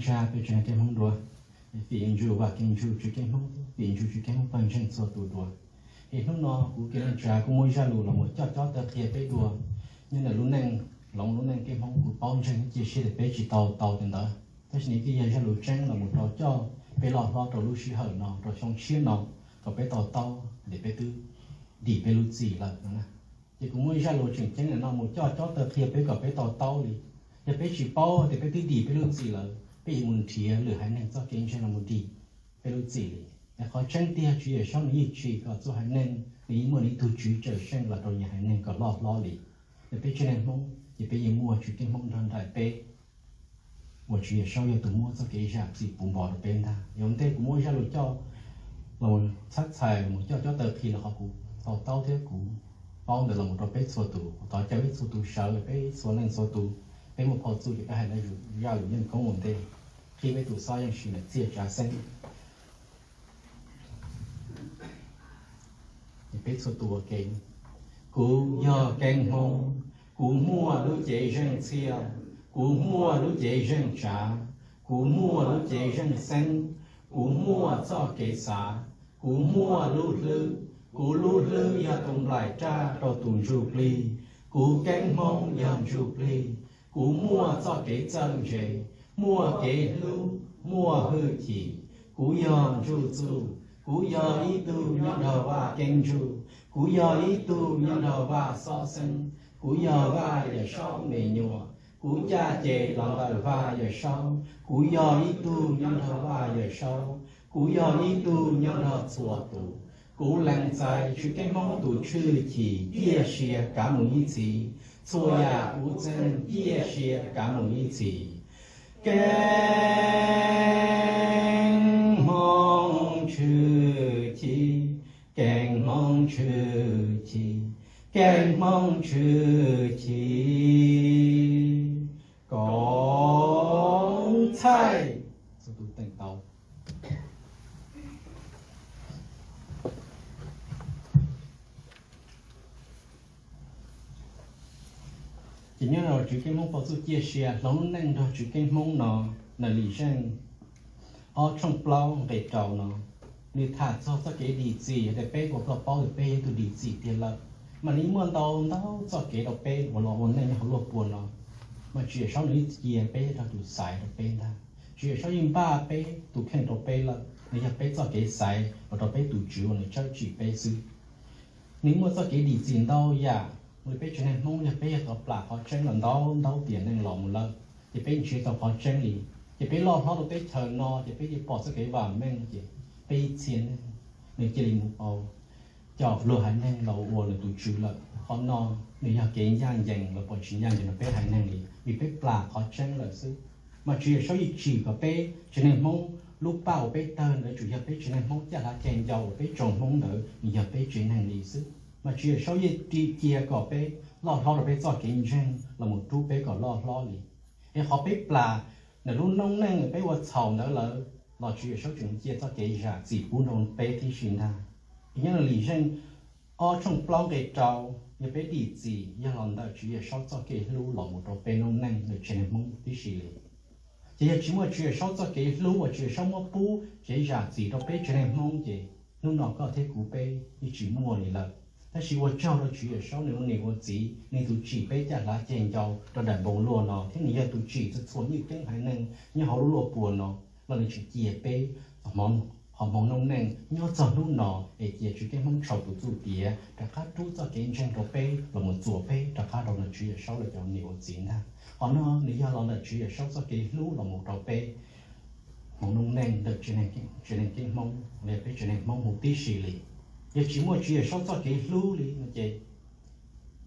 Tsa peb tsev neeg Hmoob dua, Fim Ntsuj Vaj Keeb Ntsuj Tswv Keeb Hmoob, Fim Ntsuj Tswv Keeb Hmoob pawg ntseeg txhua tus dua. Es hnub no kuv Kev Leej Tsa kuj muaj zaj lus los mus coj cob taw qhia peb dua, nyob ntawm lub neej, hloov lub neej keeb Hmoob kuv paub ntseeg cia siab tias peb tsis tau tau li ntawd, tab sis nws twb yog zaj lus tseeb los mus rau coj peb loj hlob rau lub sij hawm no rau xyoo tshiab no, kom peb to taub tias peb twb dim peb lub txim lawm no. Ces kuv muaj ib zaj lus tseem ceeb no mus coj cob taw qhia peb kom peb to taub li. Yog peb tsis paub tias peb twb dim peb lub txim lawm, peb yuav mus nrhiav lwm haiv neeg txoj kev ntseeg los mus dim peb lub txim li. Es qhov tseeb tiag Tswv Yawm Saub nws yeej tsim kom txhua haiv neeg nws yeej muaj nws ib tug Tswv cawm seej los rau nyias haiv neeg kom loj hlob li. Yog peb tsev neeg Hmoob ces peb yeej muaj Tswv Keeb Hmoob nrog nraim peb, uas Tswv Yawm Saub yog tus muab txoj kev zam txim puv npo rau peb ntag. Yog ua ntej kuv muaj ib zaj lus coj los txhab txhais los coj cob taw qhia los qhov kuv to taub thiab kuv paub ntawd los mus rau peb txhua tus. Kuv thov caw peb txhua tus sawv, peb txhua leej txhua tus, peb muaj phau txuj ces peb hais zaj lus yeej koob ua ntej, qhib peb tus xob yeej sim txiaj tsav xeeb. Peb txhua tus ua ke. Kuv yog Keeb Hmoob, kuv muaj lub cev zeej txhiaj, kuv muaj lub cev zeej tsav, kuv muaj lub cev zeej xeeb, kuv muaj txoj kev xav, kuv muaj lub hlwb, kuv lub hlwb yog tus nplaim raj rau tus ntsuj plig, kuv Keeb Hmoob yog ntsuj plig, kuv muaj txoj kev txawj ntse, muaj kev hlub, muaj hwj chim, kuv yog ntsuj txuj, kuv yog ib tug nyob nrog Vaj Keeb Ntsuj, kuv yog ib tug nyob nrog Vaj Xob Xeeb, kuv yog Vaj Yawm Saub me nyuam, kuv caj ces los ntawm Vaj Yawm Saub, kuv yog ib tug nyob nrog Vaj Yawm Saub, kuv yog ib tug nyob nrog txhua tus. Kuv lees txais Tswv Keeb Hmoob tus tshwj chim ciaj sia kav mus ib txhis, txhua yam kuv txeeg ciaj sia kav mus ib txhis. Keeb Hmoob tshwj chim, Keeb Hmoob tshwj chim, Keeb Hmoob tshwj chim. Kom txhaij. Ces nyob rau Tswv Keeb Hmoob phau txuj ciaj sia hloov lub neej nrog Tswv Keeb Hmoob no, ntawm Lim Zeej ob tshooj plaub nqe rau no, nws tham txog txoj kev dim txim, yog tias peb ua koj paub tias peb yog tus dim txim tiag lawm, mas nws muaj ntau ntau txoj kev rau peb uas los ua neej nyob hauv luaj puas no. Mas Tswv Yawm Saub nws yeej cia peb rau tus xaiv rau peb ntag. Tswv Yawm Saub yeej npaj peb tus kheej rau peb lawm, nws yog peb txoj kev xaiv los rau peb tus Tswv uas nws tshawb tsim peb xwb. Nws muaj txoj kev dim txim ntau yam, ua li peb tsev neeg Hmoob yog peb yog tau plam qhov tseeb los ntau ntau tiam neej los mus lawm, ces peb nrhiav tau qhov tseeb li, ces peb loj hlob rau teb chaws no ces peb cia li pom txoj kev vam meej, ces peb ib txhia neeg nws cia li mus ua coj luag haiv neeg los ua nws tus tswv lawm. Qhov no nws yog kev ncaj ncees los puas tsis ncaj ncees rau peb haiv neeg li, vim peb plam qhov tseeb lawm xwb. Mas Tswv Yawm Saub yeej tsim kom peb tsev neeg Hmoob lub paj uas peb tawg ntawd tsuas yog peb tsev neeg Hmoob caj hlab ceg ncau uas peb tsoom Hmoob ntawd nws yog peb tsev neeg li xwb. Mas Tswv Yawm Saub yeej cia kom peb loj hlob rau peb txoj kev ntseeg los mus rub peb kom loj hlob li. Es qhov peb plam ntawm lub noob neej peb ua txhaum ntawd lawm los Tswv Yawm Saub tseem cia txoj kev zam txim pub rau peb tib si ntag. Es nyob rau Lim Zeej ob tshooj plaub nqe rau, yog peb dim txim yog los ntawm Tswv Yawm Saub txoj kev hlub los mus rau peb noob neej ntawm tsev neeg Hmoob tib si li. Ces yog tsis muaj Tswv Yawm Saub txoj kev hlub uas Tswv Yawm Saub muab pub kev zam txim rau peb tsev neeg Hmoob ces hnub no koj thiab kuv peb yeej tsis muaj li lawm. Tab sis ua tsaug rau Tswv Yawm Saub nws ua niam ua txiv, nws tus tsim peb caj hlab ceg ncau rau daim npoo luaj no thiab nws yog tus tsim txhua txhua nyuj ceeb haiv neeg nyob hauv lub luaj puas no los nws tseem cia peb qhov hmoov noob neej nyob txog hnub no es cia Tswv Keeb Hmoob tshau tus txuj tiav rov qab rub txoj kev ntseeg rau peb los mus txuas peb rov qab rau ntawm Tswv Yawm Saub los cov niam ua txiv ntag. Qhov no nws yog los ntawm Tswv Yawm Saub txoj kev hlub los mus rau peb hmoov noob neej ntawm tsev neeg Keeb Hmoob los yog peb tsev neeg Hmoob huv tib si li. Yog tsis muaj Tswv Yawm Saub txoj kev hlub li no ces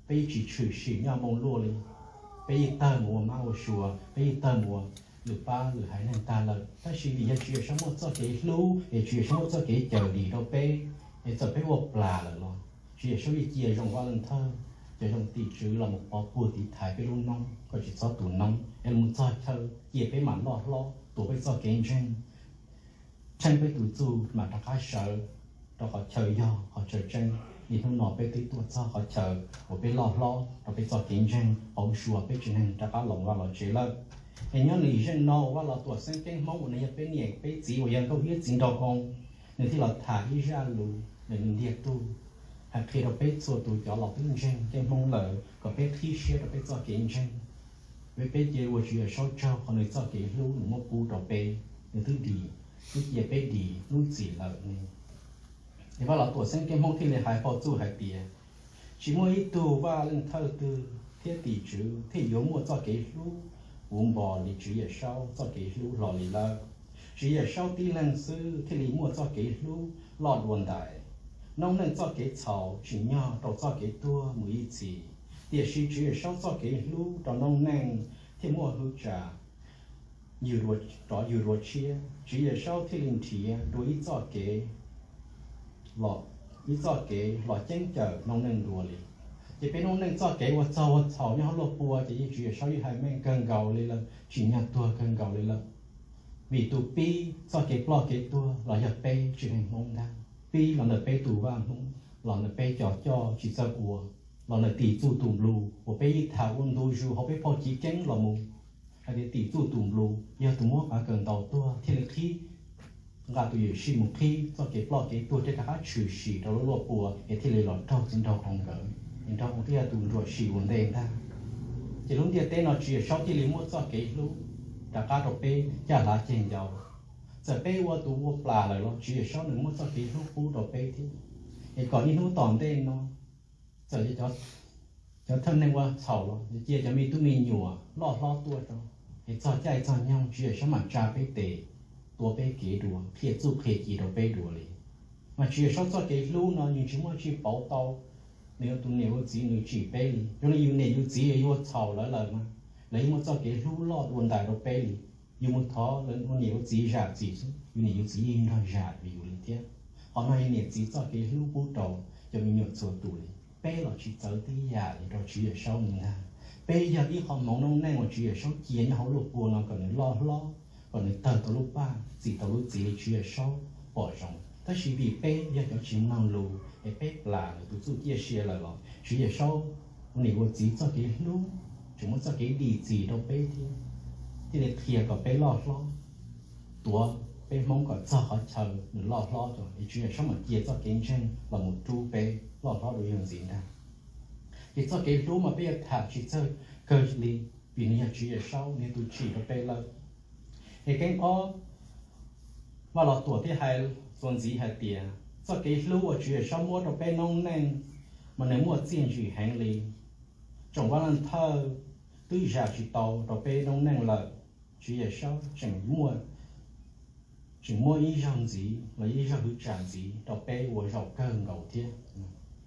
peb yeej tsis tshwm sim nyob npoo luaj li. Peb yeej tawg mus ua mab ua suav, peb yeej tawg mus ua lwm pab lwm haiv neeg tag lawm. Tab sis vim yog Tswv Yawm Saub muaj txoj kev hlub es Tswv Yawm Saub muaj txoj kev cawm dim rau peb, es txawm peb ua plam lawm los Tswv Yawm Saub yeej cia zoo vaj leej thawj, cov zoo tim tswv los mus pov puag tiv thaiv peb lub noob kom tsis txhob tu noob, es los mus txog chaw cia peb mam loj hlob tuav peb txoj kev ntseeg, tsheej peb tus txuj mam rov qab sawv rau qhov chaw yog qhov chaw tseeb. Niaj hnub no peb twb tuaj txog qhov chaw uas peb loj hlob rau peb txoj kev ntseeg, qhov uas suav peb tsev neeg rov qab los vaj los tsev lawm. Es nyob nws zeej no uas Vaj Los Tuam Xeeb Ceeb Hmoob uas nws yog peb niam peb txiv uas yog Nkauj Iab txiv nraug oo, nws thiaj los tham ib zaj lus nws ntiag tug hais qhia rau peb txhua tus cov los twb ntseeg Ceeb Hmoob lawm kom peb qhib siab rau peb txoj kev ntseeg. Peb, peb cia ua Tswv Yawm Saub tsaug qhov nws txoj kev hlub nws muab pub rau peb, nws twb dim, twb cia peb dim lub txim lawm ne. Es Vaj Los Tuam Xeeb Ceeb Hmoob thiaj li hais hauv txuj hais tias, tsis muaj ib tug vaj leej thawj twg thiab tim tswv thiaj yuav muaj txoj kev hlub puv npo li Tswv Yawm Saub txoj kev hlub hlo li lawm. Tswv Yawm Saub tib leeg xwb thiaj li muaj txoj kev hlub loj dua ntais. Noob neej txoj kev txhaum tsim nyog rau txoj kev tuag mus ib txhis, tiam sis Tswv Yawm Saub txoj kev hlub rau noob neej thiaj muaj hwj tsam rov yug dua tshiab. Tswv Yawm Saub thiaj li nrhiav dua ib txoj kev los, ib txoj kev los ceeb cawm noob neej dua li. Ces peb noob neej txoj kev ua txog ua txhaum nyob hauv luaj pua ces yeej Tswv Yawm Saub yeej hais meej kawg nkaus li lawm, tsim nyog tuag kawg nkaus li lawm. Vim tus pib txoj kev ploj kev tuag los yog peb tsev neeg Hmoob ntag, pib los ntawm peb tus vaj Hmoob, los ntawm peb cov coj tsis txawj ua, los ntawm tim txuj tus nplus uas peb yeej tham ua ntu zus hauv peb phau chiv keeb los mus, hais tias tim txuj tus nplus yog tus muab Pav Kawm Ntaus tuag thiaj li qhib, nqa tus yuam sij mus qhib txoj kev ploj kev tuag thiab rov qab tshwm sim rau lub luaj pua es thiaj li los raug txiv nraug oo nkawd, es nraug oo thiaj yog tus nruam sim ua ntej ntag. Ces lub ntiaj teb no Tswv Yawm Saub thiaj li muab txoj kev hlub rov qab rau peb caj hlav ceg ncaus. Txawm peb ua tus ua plas lawm los Tswv Yawm Saub nws muab txoj kev hlub pub rau peb thiab. Es kom niaj hnub tom ntej no, txawm cov thawj neeg ua txhaum los cia cov me tub me nyuam loj hlob tuaj rau, es txog caij txog nyoog Tswv Yawm Saub mam tsa peb tes, tua peb kev dua, qhia txuj qhia ci rau peb dua li. Mas Tswv Yawm Saub txoj kev hlub no nws tsis muaj tsi pauv tau nws tus niam tus txiv nws tsim peb li. Zoo li yus niam yus txiv yuav ua txhaum lawv lawm mas lawv yeej muaj txoj kev hlub loj dua ntais rau peb li. Yus mus thov lawv ua niam ua txiv zam txim xwb, yus niam yus txiv yeej nrog zam yus li thiab. Qhov no yog niam txiv txoj kev hlub pub rau cov me nyuam txhua tus li. Peb los tsis txawv tib yam li rau Tswv Yawm Saub li ntag. Peb yog ib qho hmoov noob neej uas Tswv Yawm Saub cia nyob hauv luaj pua no kom nws loj hlob, kom nws tawg tau lub paj, txim tau lub txiv li Tswv Yawm Saub pom zoo. Tab sis vim peb yog cov tsis mloog lus es peb plam lawv tus txuj ciaj sia lawm los Tswv Yawm Saub ua niam ua txiv txoj kev hlub tseem muab txoj kev dim txim rau peb thiab, thiaj li qhia kom peb loj hlob, tuav peb Hmoob kom txog qhov chaw nws loj hlob rau es Tswv Yawm Saub mam cia txoj kev ntseeg los mus rub peb loj hlob dua yug ntxiv ntag. Ces txoj kev hlub mas peb yuav tham tsis txawj kawg li, vim nws yog Tswv Yawm Saub nws yog tus tsim rau peb lawm. Es keeb ob, Vaj Los Tuam thiaj hais txuas ntxiv hais tias txoj kev hlub uas Tswv Yawm Saub muab rau peb noob neej mas nws muaj txiaj ntsig heev li. Tsoom Vaj Leej Thawj twb zam tsis tau rau peb noob neej lawm, Tswv Yawm Saub tseem muaj tseem muab ib zaug ntxiv los ib zaug hwj tsam ntxiv rau peb ua zaum kawg nkaus thiab.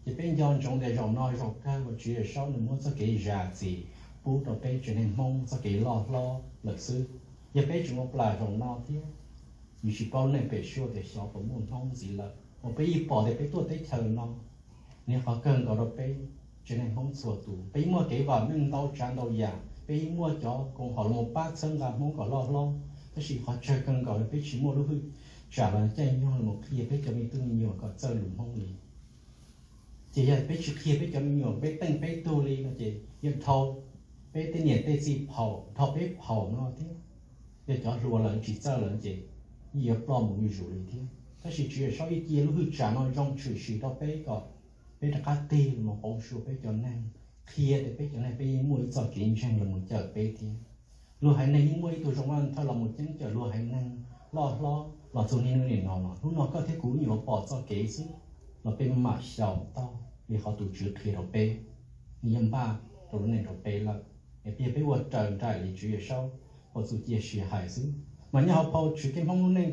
Ces peb nco ntsoov tias zaum no zaum kawg uas Tswv Yawm Saub nws muab txoj kev zam txim pub rau peb tsev neeg Hmoob txoj kev loj hlob lawm xwb. Yog peb tseem ua plam zaum no thiab, yus tsis paub lub neej pem suab tias xyov puas muaj Hmoob ntxiv lawm. Uas peb yeej pom tias peb tuaj teb chaws no, nws yog qhov kawg nkaus rau peb tsev neeg Hmoob txhua tus. Peb yeej muaj kev vam meej ntau tsav ntau yam, peb yeej muaj cov koom haum los mus pab txhawb nqa Hmoob kom loj hlob, tab sis qhov tsawg kawg nkaus yog peb tsis muaj lub hwj tsam los caij nyoog los qhia peb cov me tub me nyuam kom txawj lus Hmoob li. Ces yog peb tsis qhia peb cov me nyuam peb teej peb tug li no ces yeej dhau peb tej niam tej txiv phaum, dhau peb phaum no thiab. Yog cov hluas lawm tsis txawj lawm ces yeej yuav ploj mus zuj zus li thiab. Tab sis Tswv Yawm Saub yeej cia lub hwj tsam no zoo tshwm sim rau peb kom peb rov qab tig los mus pauv suav peb cov neeg, qhia tias peb cov neeg peb yeej muaj ib txoj kev ntseeg los mus cawm peb thiab. Luag haiv neeg yeej muaj ib tug zoo Vaj Leej Thawj los mus ceeb cawm luag haiv neeg loj hlob los txog niaj hnub nim no los hnub no koj thiab kuv nyuam qhuav pom txoj kev xwb los peb mam xyaum taug li qhov tus Tswv qhia rau peb, nws yeej npaj rau lub neej rau peb lawm. Es peb, peb ua raws nraim li Tswv Yawm Saub phau txuj ciaj sia hais xwb. Mas nyob hauv phau Tshwm Keeb Hmoob lub neej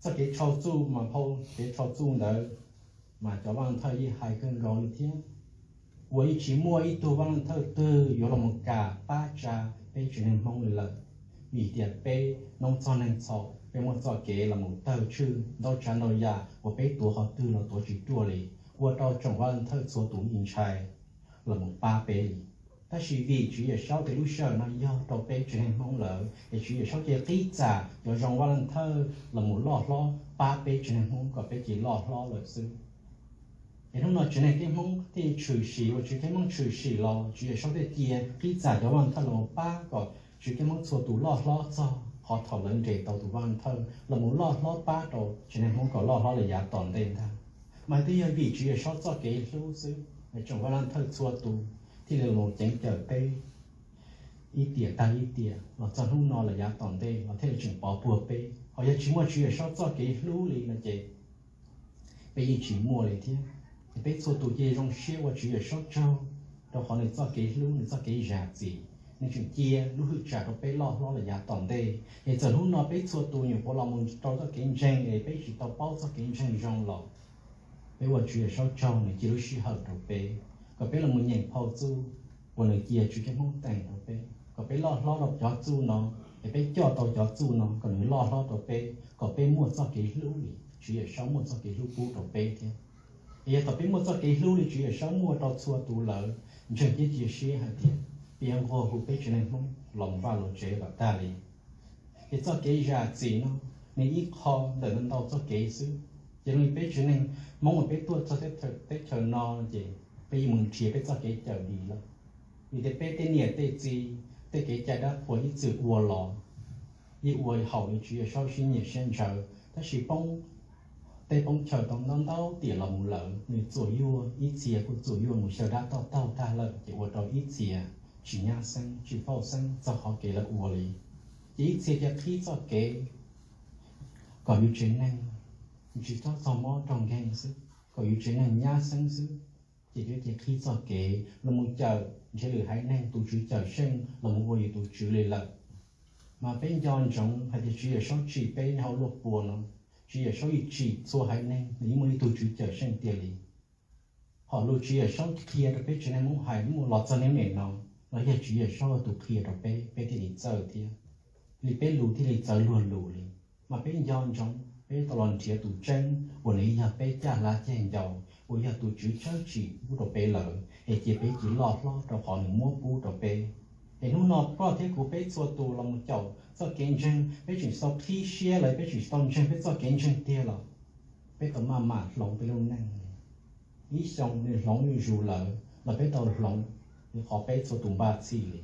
txoj kev tshau txuj mas phau kev tshau txuj ntawd mas cov Vaj Leej Thawj yeej hais kawg nkaus li thiab. Uas yeej tsis muaj ib tug Vaj Leej Thawj twg yuav los mus kam pab tsa peb tsev neeg Hmoob li lawm. Vim tias peb noob txog neeg txhaum, peb muaj txoj kev los mus tawg tswj ntau tsav ntau yam uas peb tuav qhov twg los tuav tsis ruaj li, ua rau tsoom Vaj Leej Thawj txhua tus yeej ntshai los mus pab peb li. Tab sis vim Tswv Yawm Saub tias lub sij hawm no yog rau peb tsev neeg Hmoob lawm, es Tswv Yawm Saub cia qib txam cov zoo Vaj Leej Thawj los mus loj hlob pab peb tsev neeg Hmoob kom peb cia loj hlob lawm xwb. Es hnub no tsev neeg Keeb Hmoob thiaj tshwm sim, uas Tswv Keeb Hmoob tshwm sim los Tswv Yawm Saub thiaj cia qib txam cov Vaj Leej Thawj los mus pab kom Tswv Kiab Hmoob txhua tus loj hlob txog qhov thaum lawv nres tau tus vaj thawj los mus loj hlob pab rau tsev neeg Hmoob kom loj hlob lawm yav tom ntej ntag. Mas twb yog vim Tswv Yawm Saub txoj kev hlub xwb, tsoom vaj thawj txhua tus thiaj li los ceev cawm peb ib tiam tag ib tiam los txog hnub no lawm yav tom ntej los thiaj li tseem pov puag peb. Ho yog tsis muaj Tswv Yawm Saub txoj kev hlub li no ces peb yeej tsis muaj li thiab. Peb txhua tus cia zoo siab ua Tswv Yawm Saub tsaug rau qhov nws txoj kev hlub, nws txoj kev zam txim, nws tseem cia lub hwj tsam rau peb loj hlob lawm yav tom ntej. Es txawm hnub no peb txhua tus nyuam qhuav los mus rau txoj kev ntseeg es peb tsis tau paub txoj kev ntseeg zoo los peb ua Tswv Yawm Saub tsaug nws cia lub sij hawm rau peb kom peb los mus nyeem phau txuj uas nws cia Tswv Kiab Hmoob teem rau peb, kom peb loj hlob rau cov txuj no, es peb coj tau cov txuj no kom nws loj hlob rau peb, kom peb muaj txoj kev hlub li Tswv Yawm Saub muaj txoj kev hlub pub rau peb thiab. Es yog thaum peb muaj txoj kev hlub li Tswv Yawm Saub muaj rau txhua tus lawm, ntseeg thiab cia siab hais tias peb yuav nquag hu peb tsev neeg Hmoob los mus vaj los tsev kom tag li. Ces txoj kev zam txim no nws ib qho ntawm ntau txoj kev xwb. Ces zoo li peb tsev neeg Hmoob uas peb tuaj txog teb chaws no ces peb yeej mus nrhiav peb txoj kev cawm dim lawm. Vim tias peb tej niam tej txiv tej kev cai dab qhuas ib txwm ua los yeej ua haum li Tswv Yawm Saub siab nyiam siab ntshaw, tab sis poob teb poob chaws tau ntau ntau tiam los mus lawm, nws txuam yuaj ib txhia kuj txuam yuaj mus xyaw dab toj taug tag lawm ces ua rau ib txhia tsis nyab xeeb tsis fauj xeeb txog qhov kev lawv ua li. Ces ib txhia cia qhib txoj kev kom yus tsev neeg tsis txhob txog mob raug nkeeg xwb, kom yus tsev neeg nyab xeeb xwb, ces yuav cia qhib txoj kev los mus cawm nrhiav lwm haiv neeg tus tswv cawm seej los mus ua yus tus tswv li lawm. Mas peb nco ntsoov hais tias Tswv Yawm Saub tsim peb nyob hauv luaj puas no, Tswv Yawm Saub yeej tsim txhua haiv neeg nws yeej muaj ib tug tswv cawm seej tiag li. Hom lus Tswv Yawm Saub qhia rau peb tsev neeg Hmoob hais muaj los txog niaj hnub no los yog Tswv Yawm Saub tus qhia rau peb, peb thiaj li txawj thiab, li peb lus thiaj li txawv luag lus li. Mas peb nco ntsoov peb tau los nrhiav tus tseeb uas nws yog peb caj hlab ceg ncau, uas yog tus tswv tshawb tsim pub rau peb lawm, es cia peb cia loj hlob rau qhov nws muab pub rau peb. Es hnub no koj thiab kuv peb txhua tus los mus caum txoj kev ntseeg, peb tseem tsis tau qhib siab los peb tseem tsis tau ntseeg peb txoj kev ntseeg tiag los peb tau maj mam hloov peb lub neej. Ib xyoo nws hloov zuj zus lawm los peb tau hloov li qhov peb txhua tus npaj txhij li.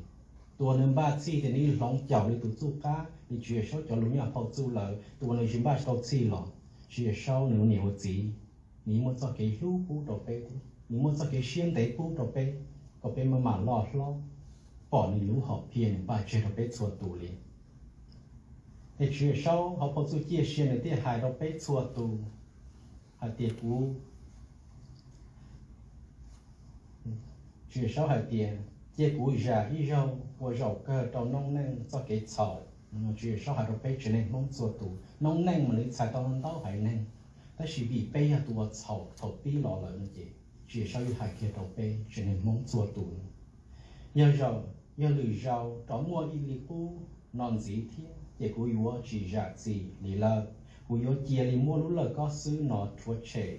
Tus uas nws npaj txhij tias nws hloov caum li tus txuj qab li Tswv Yawm Saub cov lus nyob phau txuj lawm, tus uas nws tsis npaj tau txhij los Tswv Yawm Saub nws ua niam ua txiv, nws muaj txoj kev hlub pub rau peb thiab, nws muaj txoj kev siab ntev pub rau peb, kom peb maj mam loj hlob, pom nws lub hom phiaj nws npaj tseg rau peb txhua tus li. Es Tswv Yawm Saub hauv phau txuj ciaj sia nws thiaj hais rau peb txhua tus hais tias kuv Tswv Yawm Saub hais tias, cia kuv zam ib zaug ua zaum kawg rau noob neej txoj kev txhaum. Tswv Yawm Saub hais rau peb tsev neeg Hmoob txhua tus, noob neej mas nws txhais tau ntau haiv neeg, tab sis vim peb yog tus ua txhaum thaum pib los lawm no ces Tswv Yawm Saub yuav hais kiag rau peb tsev neeg Hmoob txhua tus. Yog zaum, yog lwm zaus rov muaj ib li qub no ntxiv thiab ces kuv yuav tsis zam txim li lawm, kuv yuav cia li muab lub lawj kob xwb no rhuav tshem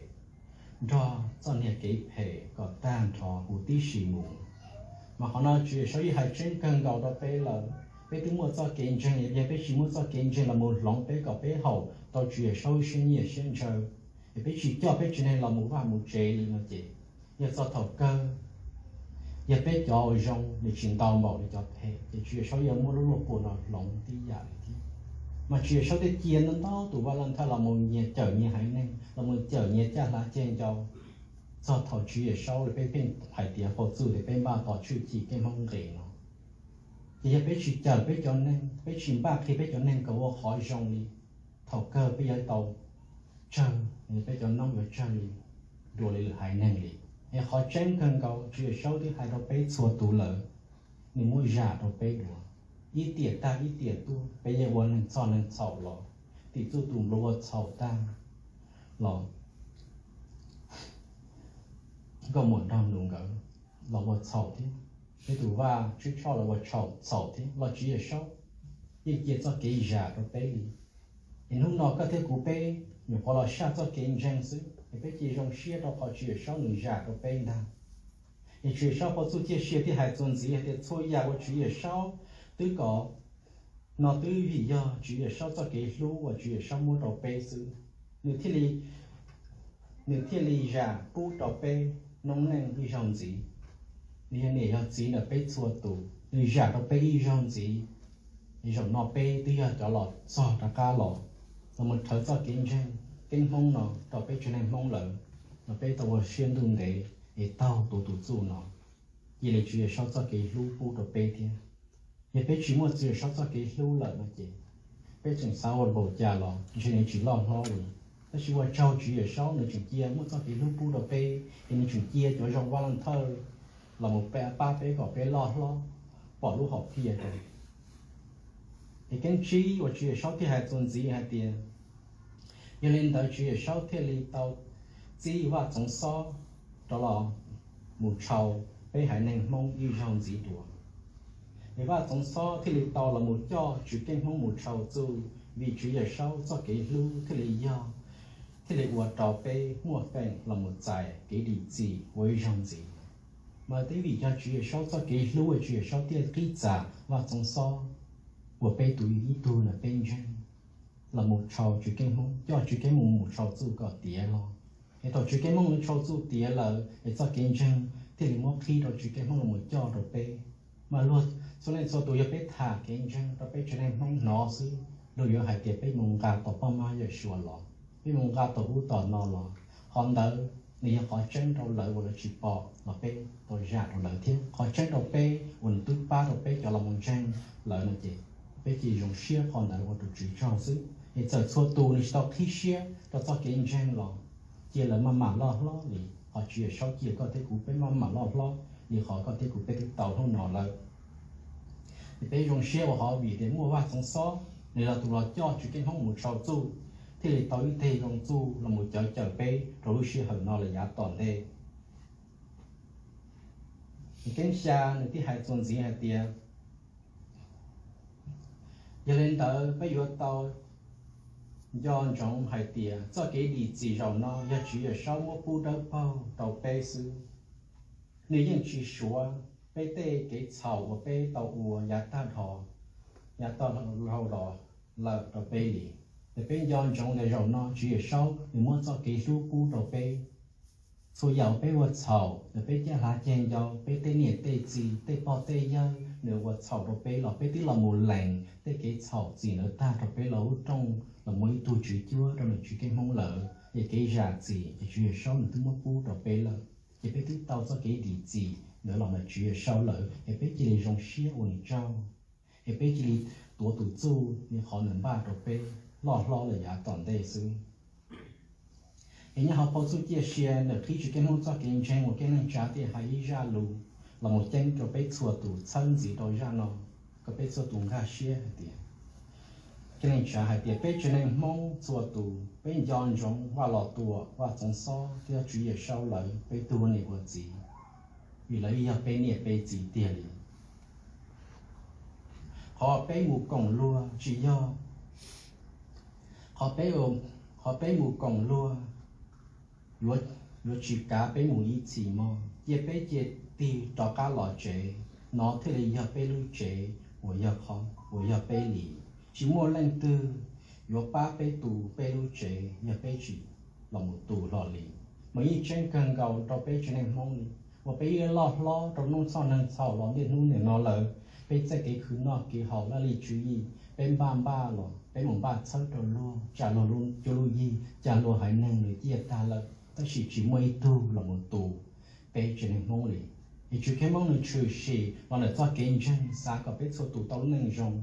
nrog txoj niag kev phem kom tag nrho huv tib si mus. Mas qhov no Tswv Yawm Saub yeej hais tseeb kawg nkaus rau peb lawm. Peb twb muaj txoj kev ntseeg, yog peb tsis muab txoj kev ntseeg los mus hloov peb kom peb haum tau Tswv Yawm Saub siab nyiam siab ntshaw, es peb tsis coj peb tsev neeg los mus vaj mus tsev li no ces yog txog thaum kawg, yog peb cov uas zoo nws tsis ntau npaum li cov phem ces Tswv Yawm Saub yuav muab lub luaj puas no hloov tib yam li thiab. Mas Tswv Yawm Saub thiaj cia ntau ntau tus vaj laj thawj los mus nyias cawm nyias haiv neeg, los mus cawm nyias caj hlab ceg ncau, txog thaum Tswv Yawm Saub li peb pheej hais tias phau txuj tias peb npaj tos tshwj chim thiab Hmoob nqis no. Ces yog peb tsis cawm peb cov neeg, peb tsis npaj qhia peb cov neeg kom ua qhov zoo li, thaum kawg peb yuav tau tsawg, peb cov noob yuav tsawg li dua li lwm haiv neeg li. Es qhov tseeb kawg nkaus Tswv Yawm Saub twb hais rau peb txhua tus lawm, nws muab zam rau peb dua. Ib tiam tag ib tiam tuaj peb yeej ua neeg txhoj neeg txhaum los, tim txuj tus npluav ua txhaum tag los nkauj muam nraug nus nkawd los ua txhaum thiab, peb tus vaj tswb tshoj los ua txhaum thiab, los Tswv Yawm Saub yeej cia txoj kev zam rau peb li. Es hnub no koj thiab kuv peb nyuam qhuav los saj txoj kev ntseeg xwb es peb cia zoo siab rau qhov Tswv Yawm Saub nws zam rau peb ntag. Es Tswv Yawm Saub phau txuj ciaj sia thiaj hais txuas ntxiv hais tias txhua yam uas Tswv Yawm Saub twb kom no twb vim yog Tswv Yawm Saub txoj kev hlub uas Tswv Yawm Saub muab rau peb xwb. Nws thiaj li, nws thiaj li zam pub rau peb noob neej ib zaug ntxiv. Nws yog niam yog txiv ntawm peb txhua tus, nws zam rau peb ib zaug ntxiv. Es zaum no peb twb yog cov los txog rov qab los, los mus rhawv txoj kev ntseeg keeb Hmoob no rau peb tsev neeg Hmoob lawm, los peb tau ua siab ntuj ntev es taug tuav tus txuj no, cia li Tswv Yawm Saub txoj kev hlub pub rau peb thiab. Yog peb tsis muaj Tswv Yawm Saub txoj kev hlub lawm no ces peb tseem xav ua npaum cas los ntshe nws tsis loj hlob li. Tab sis ua tsaug Tswv Yawm Saub nws tseem cia muaj txoj kev hlub pub rau peb, ces nws tseem cia cov zoo vaj loog thawj los mus pab peb kom peb loj hlob, pom lub hom phiaj rau. Es keeb tsib uas Tswv Yawm Saub thiaj hais txuas ntxiv hais tias, yog li ntawd Tswv Yawm Saub thiaj li tau txib Vaj Txoov Xob rov los mus tshau peb haiv neeg Hmoob ib zaug ntxiv dua. Es Vaj Txoov Xob thiaj li tau los mus coj Tswv Keeb Hmoob mus tshau txuj, vim Tswv Yawm Saub txoj kev hlub thiaj li yog, thiaj li ua rau peb muaj feem los mus txais kev dim txim ua ib zaug ntxiv. Mas twb vim yog Tswv Yawm Saub txoj kev hlub es Tswv Yawm Saub thiaj qhib txam Vaj Txoov Xob uas peb tus ib tug ntawm peb ntseeg los mus tshau Tswv Keeb Hmoob, coj Tswv Keeb Hmoob mus tshau txuj kom tiav los. Es thaum Tswv Keeb Hmoob mus tshau txuj tiav lawm es txoj kev ntseeg thiaj li muab qhib rau Tswv Keeb Hmoob los mus coj rau peb. Mas luag txhua leej txhua tus yog peb tham kev ntseeg rau peb tsev neeg Hmoob hnov xwb, luag yuav hais tias peb mus nqa tau poj mab yawm suav los, peb mus nqa tau ub tau no los. Qhov ntawd nws yog qhov tseeb rau lawv uas lawv tsis pom los peb tau zam rau lawv thiab, qhov tseeb rau peb uas nws twb pab rau peb cov los mus ntseeg lawm no ces peb cia li zoo siab qhov ntawd ua rau Tswv tsaug xwb. Es txawm txhua tus nws tsis tau qhib siab rau txoj kev ntseeg los cia lawv maj mam loj hlob li, qhov Tswv Yawm Saub cia koj thiab kuv peb maj mam loj hlob li qhov koj thiab kuv peb twb tau hnub no lawm. Es peb zoo siab ua hov vim tias muaj Vaj Txoov Xob nws yog tus los coj Tswv Keeb Hmoob mus tshau txuj, thiaj li tau ib teg zoo txuj los mus cawv cawm peb rau lub sij hawm no los yav tom ntej. Keeb xya nws thiaj hais txuas ntxiv hais tias, yog li ntawd peb yuav tau nco ntsoov hais tias txoj kev dim txim zaum no yog Tswv Yawm Saub muab pub dawb paug rau peb xwb. Nws yeej tsis suav peb tej kev txhaum uas peb tau ua yav tag dhau, yav tag dhau los lawm rau peb li. Ces peb nco ntsoov tias zaum no Tswv Yawm Saub nws muab txoj kev hlub pub rau peb. Txhua yam uas peb ua txhaum, yog peb caj hlab ceg ncau, peb tej niam tej txiv, tej pog tej yawg nws ua txhaum rau peb los peb twb los mus lees tej kev txhaum txim ntawd tag rau peb los ub rooj los muaj ib tug Tswv cuab rau nws Tswv Keeb Hmoob lawm, ces kev zam txim ces Tswv Yawm Saub nws twb muab pub rau peb lawm. Ces peb twb tau txoj kev dim txim ntawd los ntawm Tswv Yawm Saub lawm, es peb cia li zoo siab ua nws tsaug, es peb cia li tuav tus txuj li qhov nws npaj rau peb loj hlob lawm yav tom ntej xwb. Es nyob hauv phau txuj ciaj sia ntawm qhib Tswv Keeb Hmoob txoj kev ntseeg uas Keeb Neej Tsav thiaj hais ib zaj lus los mus ceeb rau peb txhua tus txhawb ntxiv rau zaj no, kom peb txhua tus nkag siab hais tias, Keeb Neej Tsav hais tias peb tsev neeg Hmoob txhua tus peb nco ntsoov Vaj Los Tuam, Vaj Txoov Xob thiab Tswv Yawm Saub lawv peb tug ua niam ua txiv, vim lawv yog peb niam peb txiv tiag li. Qhov peb mus koom luag tsis yog, qhov peb, qhov peb mus koom luag yuav, yuav tsis kav peb mus ib txhis mog. Cia peb cia tig rov qab los tsev, no thiaj li yog peb lub tsev uas yog qhov, uas yog peb li. Tsis muaj leej twg yuav pab peb tu peb lub tsev yog peb tsis los mus tu hlo li. Mas yeej tseeb kawg nkaus rau peb tsev neeg Hmoob li, uas peb ib loj hlob rau hnub txhoj neeg txhaum los niaj hnub nim no lawm, peb txoj kev khwv noj kev haus laj lim tswv yim peb npaj npaj los peb mus npaj txhawb rau luag, tsam luag cuab lub yig, tsam luag haiv neeg nws ciaj tag lawm, tab sis tsis muaj ib tug los mus tu peb tsev neeg Hmoob li. Es Tswv Keeb Hmoob nws tshwm sim los ntawm txoj kev ntseeg xav kom peb txhua tus tau lub neej zoo.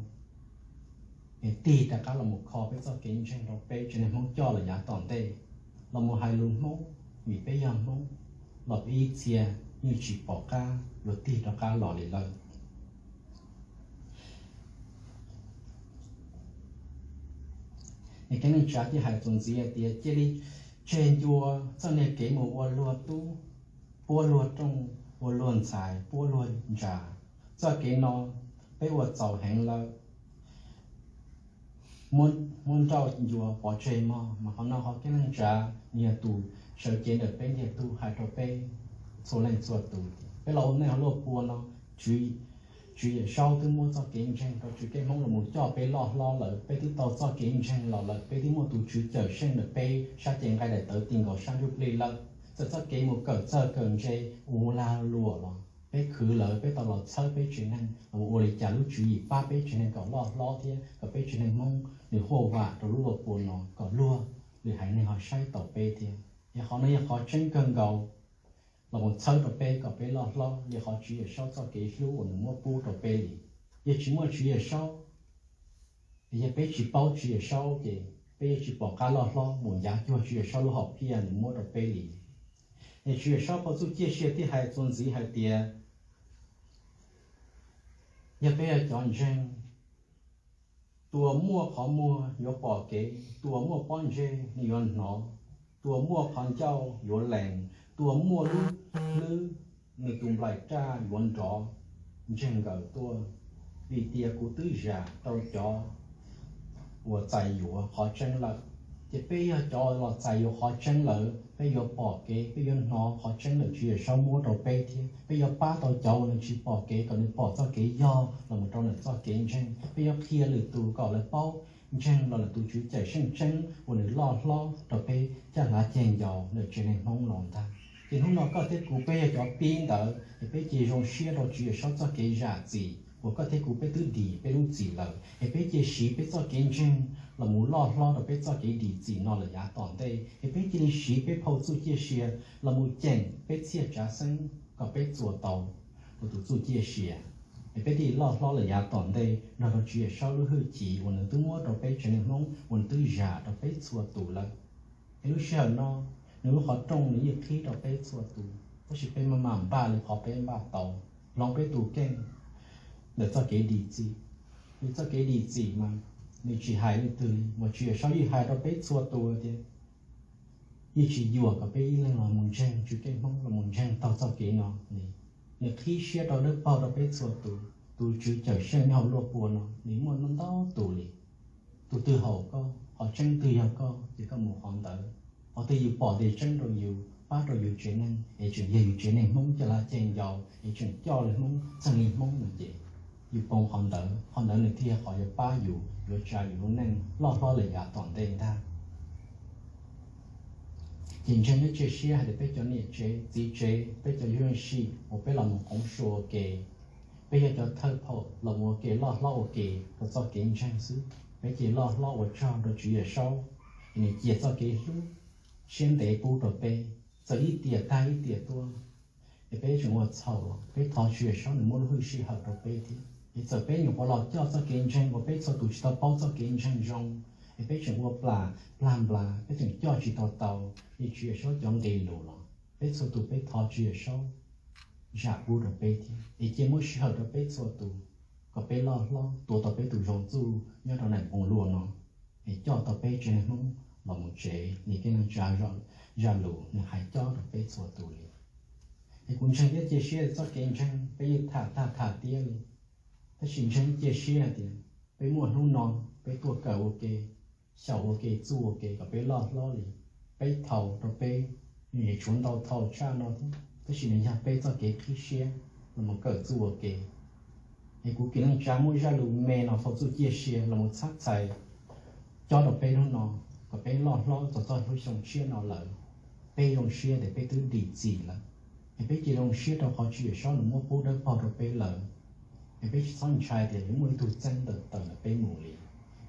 Es tig rov qab los mus kho peb txoj kev ntseeg rau peb tsev neeg Hmoob coj los yav tom ntej, los mus hais lus Hmoob, vim peb yog Hmoob, los peb ib txhia yeej tsis pom qab yuav tig rov qab los li lawm. Es Keeb Neej Tsav thiaj hais txuas ntxiv hais tias cia li tseg ncua txoj niag kev mus ua luag tub, puab luag rooj, ua luag ntxhais, puab luag ntsa. Txoj kev no peb ua txaus heev lawm, muab nrauj ncua pov tseg mog. Mas qhov no qhov Keeb Neej Tsav nws yog tus sawv cev ntawm peb ntiag tug hais rau peb txhua leej txhua tus. Peb los ua neej hauv luaj pua no, Tswv Yawm Saub twb muab txoj kev ntseeg rau Tswv Keeb Hmoob los mus coj peb loj hlob lawm, peb twb tau txoj kev ntseeg los lawm, peb twb muaj tus Tswv Cawmseej ntawm peb sab cev nqaij daim tawv ti nkaus sab ntsuj plig lawm. Txawm txoj kev mus kawm txawj kawm ntse ua lag luam los Peb khwv lawm, peb tau los txhawb peb tsev neeg, ua li cas lub tswv yim pab peb tsev neeg kom loj hlob thiab kom peb tsev neeg Hmoob nws huaj vam rau lub luaj pua no kom luag lwm haiv neeg ho saib taus peb thiab. Es qhov no yog qhov tseeb kawg nkaus los mus txhawb rau peb kom peb loj hlob li qhov Tswv Yawm Saub txoj kev hlub uas nws muab pub rau peb li. Yog tsis muaj Tswv Yawm Saub, yog peb tsis paub Tswv Yawm Saub ces peb yuav tsis pom qab loj hlob mus yav cuag Tswv Yawm Saub lub hom phiaj nws muab rau peb li. Es Tswv Yawm Saub phau txuj ciaj sia thiaj hais txuas ntxiv hais tias, yog peb yog cov ntseeg, tus uas muaj qhov muag yuav pom kev, tus uas muaj pob ntseg nws yuav hnov, tus uas muaj qhov ncauj yuav lees, tus uas muaj lub hlwb nws tus nplaim raj yuav nrov. Ntseeg nkawm tuaj, vim tias kuv twb zam rau cov uas txais yuav qhov tseeb lawm. Ces peb yog cov los txais yuav qhov tseeb lawm, peb yuav pom kev, peb yuav hnov qhov tseeb lawm Tswv Yawm Saub muab rau peb thiab peb yuav pab tau cov uas nws tsis pom kev kom nws pom txoj kev yog los mus rau nws txoj kev ntseeg. Peb yuav qhia lwm tus kom lawv paub ntseeg los lwm tus Tswv Cawm Seej tseeb uas nws loj hlob rau peb caj hlav ceg ncaus lawm tsev neeg Hmoob los ntag. Ces hnub no koj thiab kuv peb yog cov pib ntawd es peb cia zoo siab rau Tswv Yawm Saub txoj kev zam txim uas koj thiab kuv peb twb dim peb lub txim lawm, es peb cia siv peb txoj kev ntseeg los mus loj hlob rau peb txoj kev dim txim no lawm yav tom ntej, es peb cia li siv peb phau txuj ciaj sia los mus ceem peb txhiaj tsav xeeb kom peb txuas tau ua tus txuj ciaj sia, es peb thiaj loj hlob lawm yav tom ntej nrog rau Tswv Yawm Saub lub hwj chim uas nws twb muab rau peb tsev neeg Hmoob uas nws twb zam rau peb txhua tus lawm. Es lub sij hawm no nws lub qhov rooj nws yeej qhib rau peb txhua tus, tab sis peb maj mam npaj li qhov peb npaj tau, hloov peb tus kheej ntawm txoj kev dim txim. Nws txoj kev dim txim mas nws tsis hais leej twg li, mas Tswv Yawm Saub yeej hais rau peb txhua tus tias yeej tsis yuam kom peb ib leeg los mus ntseeg Tswv Keeb Hmoob los mus ntseeg taug txoj kev no li. Nws qhib siab rau dawb paug rau peb txhua tus. Tus Tswv Cawm Seej nyob hauv luaj pua no nws muaj ntau tus li. Tus twg haum koj, qhov tseeb twg yog koj ces koj mus qhov ntawd. Qhov twg yus pom tias tseeb rau yus, pab rau yus tsev neeg es tseem yog yus tsev neeg Hmoob caj hlav ceg ncaus es tseem coj li Hmoob, txeeg li Hmoob no ces yus poob qhov ntawd, qhov ntawd nws thiaj yog qhov yuav pab yus, yuav tsa yus lub neej loj hlob lawm yav tom ntej ntag. Ces ntseeg thiab cia siab hais tias peb cov niam tsev txiv tsev, peb cov yuj yeej sij uas peb los mus qoov sua ua ke, peb yog cov thawj phaum los mus ua ke loj hlob ua ke rau txoj kev ntseeg xwb. Peb cia loj hlob ua tsaug rau Tswv Yawm Saub, es nws cia txoj kev hlub siab ntev pub rau peb, txawm ib tiam tag ib tiam tuaj, es peb tseem ua txhaum los peb thov Tswv Yawm Saub nws muab lub hwj sij hawm rau peb thiab. Es txawm peb nyuam qhuav los coj txoj kev ntseeg uas peb txhua tus tsis tau paub txoj kev ntseeg zoo, es peb tseem ua plam plag nplas, peb tseem coj tsis tau tau li Tswv Yawm Saub cov nqe lus los peb txhua tus peb thov Tswv Yawm Saub zam pub rau peb thiab, es cia muab sij hawm rau peb txhua tus kom peb loj hlob tuav tau peb tus zoo txuj nyob rau nram npoo luaj no, es coj tau peb tsev neeg Hmoob los mus tsev li kev neeg tsa zaj lus nws hais cob rau peb txhua tus li. Es kuv ntseeg thiab cia siab txoj kev ntseeg peb yeej tham tag tham tiab li, tab sis ntseeg cia siab hais tias peb muaj hnub no peb tuaj kawm ua ke, xyaum ua ke, txuj ua ke kom peb loj hlob li. Peb thaum rau peb, nws tshuav ntau thaum tshaj no thiab, tab sis nws yog peb txoj kev qhib siab los mus kawm txuj ua ke. Es kuv Kiv Leej Tsav muab zaj lus me no phau txuj ciaj sia los mus txhab txhais cob rau peb hnub no, kom peb loj hlob txog txoj hlub xyoo tshiab no lawm, peb zoo siab tias peb twb dim txim lawm. Es peb cia zoo siab rau qhov Tswv Yawm Saub nws muab pub dawb paug rau peb lawm. Es peb tsis txhob ntshai tias yuav muaj ib tug txeeb tawm ntawm peb mus li.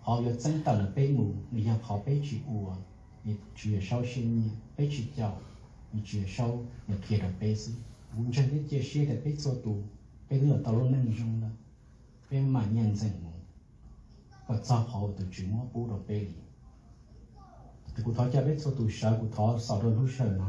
Qhov yuav txeeb tawm ntawm peb mus nws yog qhov peb tsis ua Tswv Yawm Saub siab nyiam, peb tsis caum Tswv Yawm Saub nws qhia rau peb xwb. Kuv ntseeg thiab cia siab tias peb txhua tus peb twb yuav tau lub neej zoo lawm, peb mam nyiaj ntxeem mus kom txog qhov uas tus Tswv muab pub rau peb li. Es kuv thov caw peb txhua tus sawv, kuv thov xaus rau lub sij hawm no.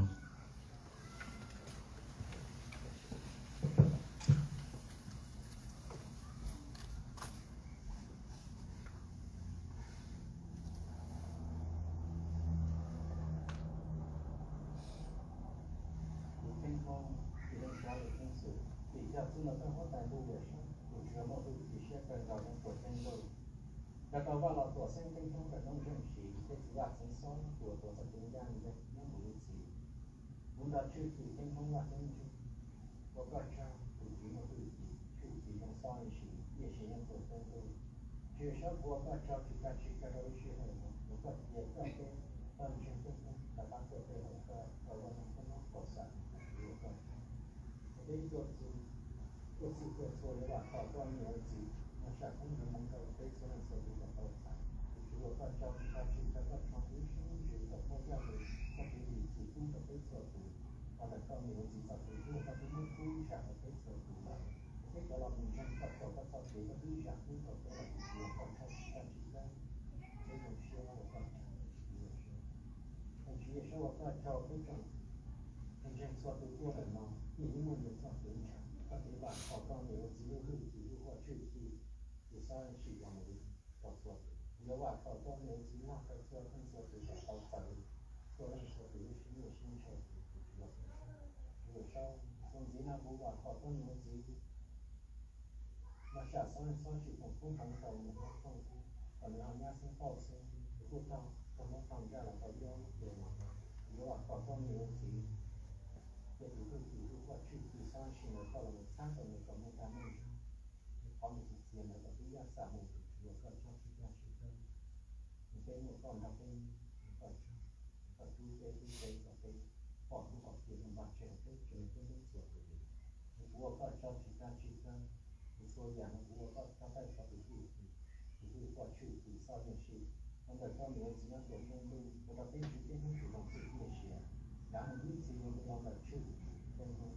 Tus Kheej Hmoob, Tus Leej Tsav Leej Ceeb Xwm, vim yog txij no txheej huab tais ntuj yawm saub, tus Tswv muaj hwj chim siab kawg nkaus yeej puag ceeb ntuj, nrog rau Vaj Los Tuam Xeeb Ceeb Hmoob Ntawm Noob Zeej Siv thiab txiv Vaj Txeev Xob tus uas tuav txoj kev ncaj ncees nyob mus ib txhis. Kuv nrog tshwj xeeb Ceeb Hmoob Vaj Ceeb Ntsug ua koj tsaug, tus Tswv muaj hwj chim, tshwj xeeb Ceeb Xob Siv, tiam sis yeej puag ceeb ntuj. Tswv Yawm Saub, kuv ua koj tsaug tsis kag tsis kag rau lub sij hawm no uas koj cia koj peb tau ntseeg Ceeb Hmoob rov qab tuaj peb hauv koj, rau Vaj Ceeb Hmoob Kaum Xam, kuv ua koj tsaug. Peb tuaj txug tuaj txhij tuaj txhua, yuav vam khom koj niam ua txiv maj sam koob hmoov rau peb txhua leej txhua tus kom tau txais. Tus Tswv ua koj tsaug tsis tau tsis tau koj tshoov kuv lub siab lub ntsws kom muaj zaj lus, koj tus lim txim pub rau peb txhua tus. Los ntawm koj niam ua txiv txoj kev hlub koj twb muab kub zam rau peb txhua tus lawm. Peb cov los mus ntseeg koj txoj kev koj twb zam kub rau peb lawm, tus Tswv ua koj tsaug tsis tag tsis kawg. Peb zoo siab ua koj tsaug, Tswv Yawm Saub. Tswv Yawm Saub ua koj tsaug peb tsoom ntseeg txhua tus tuaj ntawm no, yeej muaj nyias txoj kev ntshaw, koj kev vam khom koj niam ua txiv lub hwj chim lub huaj tshwj chim, tus xob sim los mus rau txhua tus. Yuav vam khom koj niam ua txiv noj rau txhua leej txhua tus kom tau txais txhua leej txhua tus lub siab nyiaj siab ntshaw, tus Tswv ua koj tsaug. Tswv Yawm Saub, txuas ntxiv no kuv vam khom koj niam ua txiv maj sam xob leej xob tsis foom koob hmoov rau nws ob phooj ywg, kom nws ho nyab xeeb pauj xeeb, tus kuj raug raug mob raug ntsaj los tau ib ob lub hlis no. Yuav vam khom koj niam ua txiv, ces tus hwj chim lub huaj tshwj chim xob sim ntawd koj los mus txhab rau nws kom muaj dag muaj zog, qhov nws txom txom nyem ntawd kom twb yaj xam mus, tus Tswv ua koj tsaug tsis tag tsis kawg. Nws peb muaj koj nrog peb, ua koj tsaug, koj rub peb rub peb kom peb pom hnub qhov tiag zoo npaj tseg peb tsev neeg peb txhua tus li. Kuv ua koj tsaug tsis tag tsis kawg, kuv txhua yam no kuv ua koj tsaug, koj yog tus hwj chim, tus hwj huaj tshwj chim xob nyiaj siab, los ntawm koj niam ua txiv nyob rau ntuj, ua rau peb ntsib peb hnub tsis zoo txim txiaj siab, dav mus ib txhis mus los ntawm tshwj xeeb hnub.